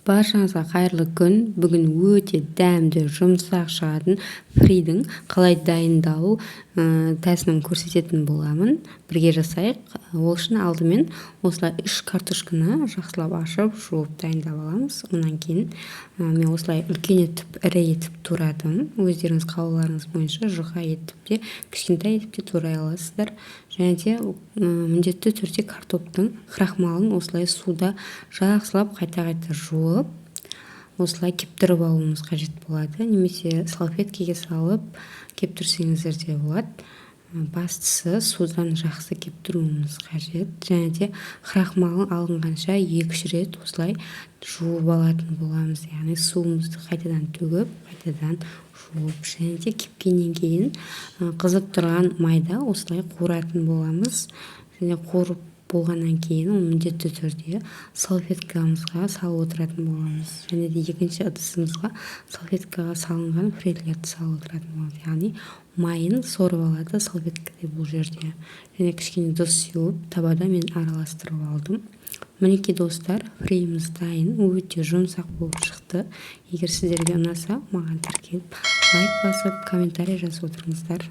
Баршаңызға қайырлы күн! Бүгін өте дәмді, жұмсақ шығатын фридің қалай дайындалу тәсілін көрсететін боламын. Бірге жасайық. Ол үшін алдымен осылай үш картошканы жақсылап ашып, жуып, дайындап аламыз. Одан кейін мен осылай үлкен етіп, ірі етіп турадым. Өздеріңіз қалауларыңыз бойынша жұқа етіп те, кішкентай етіп те турай аласыздар. Және де міндетті түрде картоптың крахмалын осылай суда жақсылап қайта-қайта жуып, осылай кептіріп алуымыз қажет болады немесе салфеткеге салып кептірсеңіздер де болады. Бастысы, судан жақсы кептіруіміз қажет. Және де крахмалын алынғанша 2-3 рет осылай жуып алатын боламыз, яғни суымызды қайтадан төгіп, қайтадан жуып. Және де кепкеннен кейін қызып тұрған майда осылай қуыратын боламыз. Және қуырып болғаннан кейін оны міндетті түрде салфеткамызға салып отыратын боламыз. Және де екінші ыдысымызға салфеткаға салынған фрилерді салып отыратын боламыз, яғни майын сорып алады салфеткада бұл жерде. Және кішкене тұз сеуіп, табада мен араластырып алдым. Мінекей, достар, фриіміз дайын, өте жұмсақ болып шықты. Егер сіздерге ұнаса, маған тіркеліп, лайк басып, комментарий жазып отырыңыздар.